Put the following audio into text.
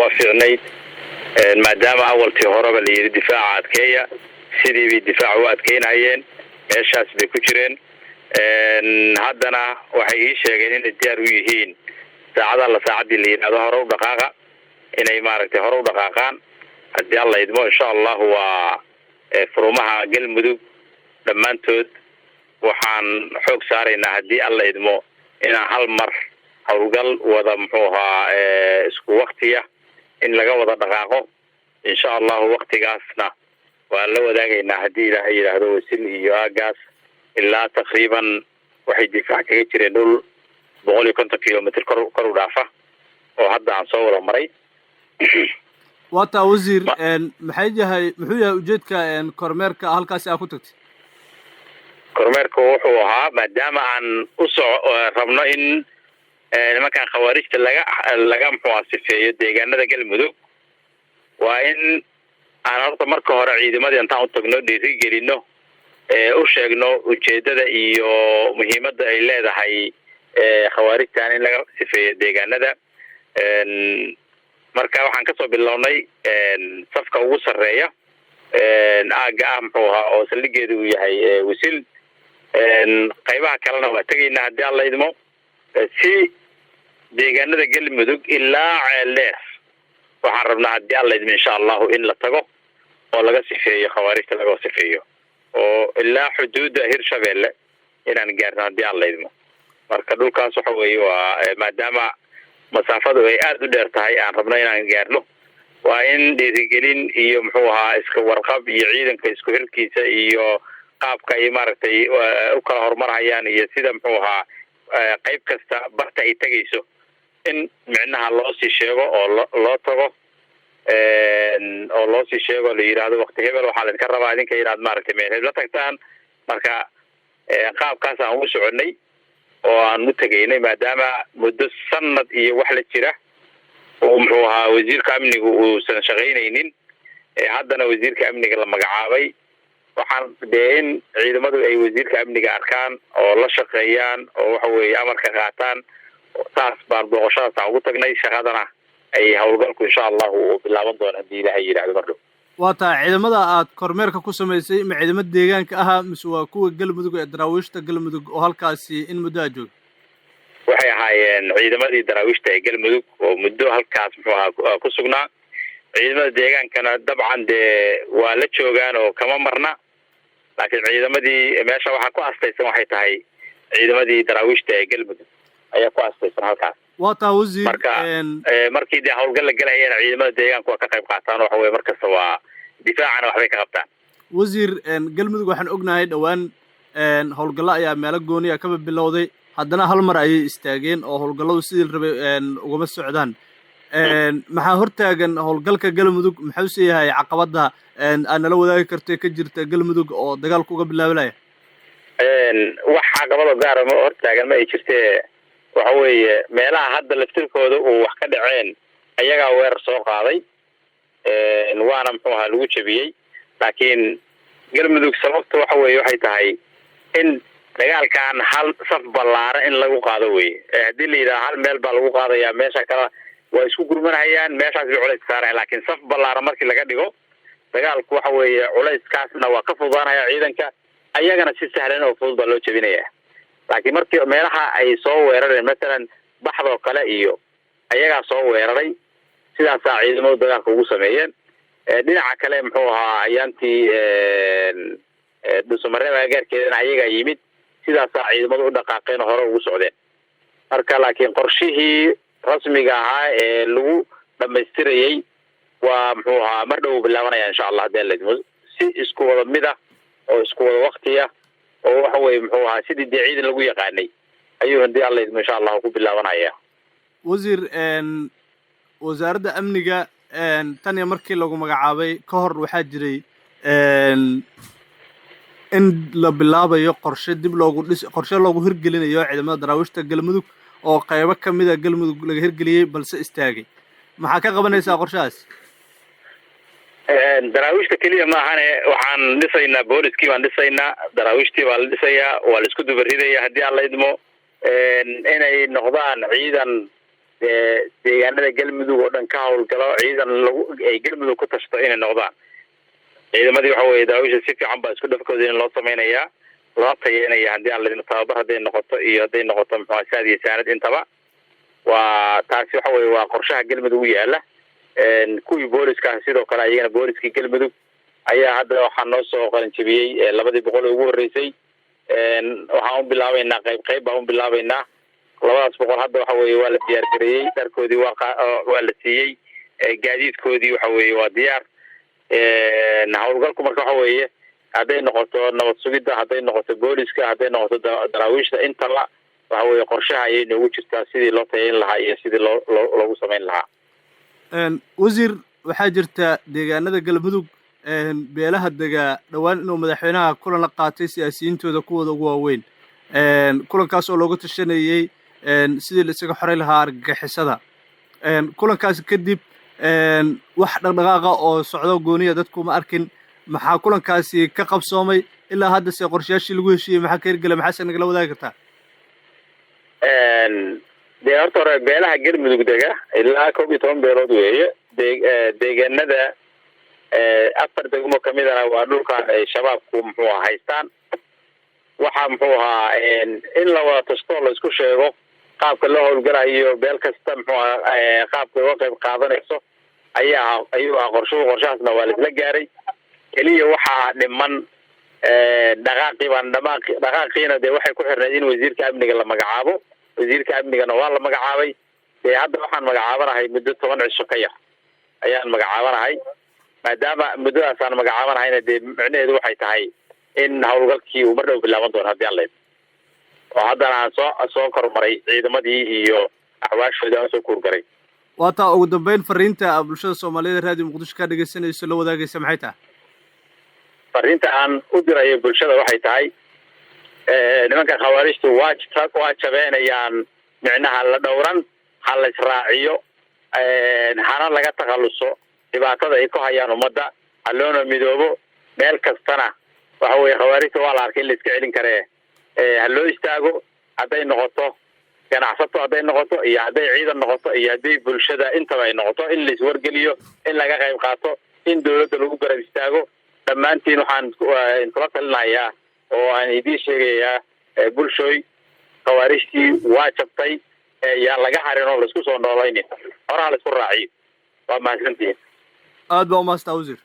Waa fiicnayd, maadaama awaltii horeba la yidhi difaaca adkeeya, sidii bay difaaca u adkeynayeen, meeshaas bay ku jireen. Haddana waxay ii sheegeen inay diyaar u yihiin saacada alla saacaddii la yidhahdo hore u dhaqaaqa, inay maaragtay hore u dhaqaaqaan haddii Alla idmo, insha Allahu. Waa furumaha Galmudug dhammaantood waxaan xoog saaraynaa, haddii Alla idmo, inaan hal mar howlgal wada, muxuu ahaa, isku waktiya in laga wada dhaqaaqo, insha Allahu. Waktigaasna waan la wadaagaynaa haddii Ilaahay yidhaahdo. Wasil iyo aagaas ilaa taqriiban waxay difaac kaga jireen dhul 150 kilomitr kor u dhaafa oo hadda aan soo wada maray. Waa taa, wasiir. Maxay yahay, muxuu yahay ujeedka kormeerka halkaasi aa ku tagtay? Kormeerku wuxuu ahaa, maadaama aan usoo rabno in nimankan Khawaarijta laga muxuu aha sifeeyo deegaanada Galmudug, waa in aan horta marka hore ciidamadii intaan u tagno dhiiri gelino, u sheegno ujeedada iyo muhiimadda ay leedahay Khawaarijtan in laga sifeeyo deegaanada. Marka waxaan kasoo bilownay safka ugu sarreeya aagga ah, muxuu ahaa, oo saldhigeedu uu yahay Wisil. Qaybaha kalena waa tegaynaa haddii Alla idmo, si deegaanada Galmudug ilaa Ceeldheer waxaan rabnaa, haddii Alla idmo, insha Allahu, in la tago oo laga sifeeyo Khawaarijta, laga sifeeyo oo ilaa xuduudda Hirshabeelle inaan gaarno haddii Alla idmo. Marka dhulkaas waxa weeye waa maadaama masaafadu ay aada u dheer tahay aan rabno inaan gaarno, waa in dhiirigelin iyo, muxuu ahaa, iska warqab iyo ciidanka isku xirkiisa iyo qaabka ay maaragtay u kala horumarhayaan iyo sida, muxuu ahaa, qayb kasta barta ay tegayso in micnaha loo sii sheego oo loo tago oo loo sii sheego, la yidhaahdo wakti hebel waxaa laidinka rabaa idinka inaad maaragtay meel hebla tagtaan. Marka qaabkaas aan ugu soconay oo aan u tegaynay, maadaama muddo sanad iyo wax la jira oo, muxuu ahaa, wasiirka amnigu uusan shaqaynaynin, haddana wasiirka amniga la magacaabay, waxaan dee in ciidamadu ay wasiirka amniga arkaan oo la shaqeeyaan oo waxa weeye amarka qaataan. Saas baan booqoshadaas aan ugu tagnay, shaqadana ay howlgalku insha Allahu uu bilaaban doono haddii Ilaahay yidhahdo mar dhow. Waa tahay. Ciidamada aad kormeerka ku samaysay ma ciidamo deegaanka ahaa mise waa kuwa Galmudug ee Daraawiishta Galmudug oo halkaasi in muddo aa jooga? Waxay ahaayeen ciidamadii Daraawiishta ee Galmudug oo muddo halkaas, muxuu ahaa, ku sugnaa. Ciidamada deegaankana dabcan dee waa la joogaan oo kama marna, laakiin ciidamadii meesha waxaa ku astaysan waxay tahay ciidamadii Daraawiishta ee Galmudug ayaa ku astaysan halkaas. Waa taa, wasiir. Marka markii dee howlgal la gelayana ciidamada deegaanku waa ka qayb qaataan. Waxa weye markasta waa difaacana waxbay ka qabtaan. Wasiir, Galmudug waxaan ognahay dhowaan howlgallo ayaa meelo gooniya kaba bilowday, haddana hal mar ayay istaageen oo howlgalladu sidii la rabay ugama socdaan. Maxaa hortaagan howlgalka Galmudug? Muxuuse yahay caqabadda aad nala wadaagi karto ka jirta Galmudug oo dagaalku uga bilaabalaya? Wax caqabado gaara ma hortaagan, ma ay jirtee. Waxa weeye meelaha hadda laftirkooda uu wax ka dhaceen ayagaa weerar soo qaaday, waana, muxuu ahaa, lagu jebiyey. Laakiin Galmudug sababta waxa weeye waxay tahay in dagaalkan hal saf ballaaran in lagu qaado weye. Haddii la yidhaha hal meel baa lagu qaadayaa, meesha kale waa isku gurmanahayaan, meeshaas bay culays saarayan. Laakiin saf ballaaran markii laga dhigo dagaalku, waxa weeye culayskaasna waa ka fududaanaya ciidanka, ayagana si sahlan oo fudud baa loo jebinaya. Laakiin markii meelaha ay soo weerareen, masalan Baxdoo kale iyo ayagaa soo weeraray, sidaasaa ciidamadu dagaalka ugu sameeyeen. Dhinaca kale, muxuu ahaa, ayaantii Dhuusamareeb agagaarkeedana ayagaa yimid, sidaasaa ciidamadu u dhaqaaqeen oo hore ugu socdeen. Marka laakiin qorshihii rasmiga ahaa ee lagu dhamaystirayay waa, muxuu ahaa, mar dhow bilaabanaya, insha Allah, hadii la idmo, si isku wada mid ah oo isku wada waktiya oo waxa weye, muxuu ahaa, sidii dee ciidan lagu yaqaanay ayuu, hadii Alla idmo, insha Allahu ku bilaabanaya. Wasiir, wasaaradda amniga tan iyo markii lagu magacaabay ka hor waxaa jiray in la bilaabayo qorshe dib loogu dhis, qorshe loogu hirgelinayo ciidamada Daraawiishta Galmudug oo qaybo ka mida Galmudug laga hirgeliyey balse istaagay. Maxaa ka qabanaysaa qorshahaas? Daraawiishta keliya maahane, waxaan dhisaynaa booliskii baan dhisaynaa, Daraawiishtii baa la dhisayaa, waa la isku dubaridaya haddii Alla idmo, inay noqdaan ciidan. Deegaanada Galmudug oo dhan ka howlgalo, ciidan lagu ay Galmudug ku tashto inay noqdaan. Ciidamadii waxa weye Daraawiisha si fiican baa isku dhafkooda in loo samaynayaa, loo tayeynaya, haddii aan ladin tababar hadday noqoto iyo hadday noqoto muxua saad iyo saanad intaba. Waa taasi, waxa weye waa qorshaha Galmudug u yaala. Kuwii booliskaah sidoo kale, ayagana booliskii Galmudug ayaa hadda waxaa noo soo qalinjabiyey 200 oo ugu horreysay. Waxaan u bilaabeynaa qayb qayb baan u bilaabeynaa. 200 hadda waxa weye waa la diyaar gareeyey, dharkoodii waa la siiyey, gaadiidkoodii waxa weye waa diyaar. Howlgalku marka waxa weeye, hadday noqoto nabad sugidda, hadday noqoto booliska, hadday noqoto Daraawiishta, intaba waxa weye qorshaha ayay noogu jirtaa sidii loo tayayn lahaa iyo sidii loo loo loogu samayn lahaa. Wasiir, waxaa jirta deegaanada Galmudug beelaha degaa dhowaan inuu madaxweynaha kulan la qaatay siyaasiyiintooda kuwooda ugu waaweyn, kulankaas oo looga tashanayey sidii la isaga xoray lahaa argagixisada. Kulankaas kadib wax dhaqdhaqaaqa oo socdo gooniya dadku ma arkin. Maxaa kulankaasi ka qabsoomay ilaa hadda? Se qorshayaashii lagu heshiiyey maxaa ka hirgelay? Maxaase nagala wadaagi kartaa? Dee horta hore beelaha Galmudug dega ilaa 11 beelood weeye. Deegaanada afar degmo kamidana waa dhulkan ay Shabaabku muxuu aha haystaan. Waxaa muxuu ahaa in la wada tasto, la isku sheego qaabka loo howlgalayo, beel kasta muxuu aha qaabka uga qayb qaadanayso ayaa ayuu ahaa qorshuhu. Qorshahaasna waa laisla gaaray. Keliya waxaa dhiman dhaqaaqii baan dhamaaq dhaqaaqiina dee waxay ku xirnayd in wasiirka amniga la magacaabo. Wasiirka amnigana waa la magacaabay. Dee hadda waxaan magacaabanahay muddo 10 cisho ka yar ayaan magacaabanahay. Maadaama muddadaasaan magacaabanahayna, dee micnaheedu waxay tahay in howlgalkii uu mar dhow bilaaban doono, haddii aan leyd oo haddana aan soo kormaray ciidamadii iyo axwaashoodii aan soo kuurgaray. Waa taa. Ugu dambeyn, fariinta bulshada Soomaaliyeed Raadiyo Muqdisho ka dhegeysanayso la wadaagaysa maxay tahay? Fariinta aan u dirayo bulshada waxay tahay, nimanka Khawaarijtu waa jabeenayaan, micnaha la dhowran, ha la israaciyo, hana laga takhaluso dhibaatada ay ku hayaan ummadda, ha loona midoobo. Meel kastana waxa weye khawaarijta waa la arkay in la iska celin karee, ha loo istaago, hadday noqoto ganacsato, hadday noqoto iyo hadday ciidan noqoto iyo hadday bulshada intaba ay noqoto, in la iswargeliyo, in laga qayb qaato, in dawladda lagu garab istaago. Dhammaantiin waxaan inkula talinayaa oo aan idiin sheegayaa, bulshooy, khawaarijtii waa jabtay, yaan laga harin oo laisku soo noolaynin, horaha laisku raaciyo. Waa mahadsantihiin. Aad baa umahadsantaa, wasiir.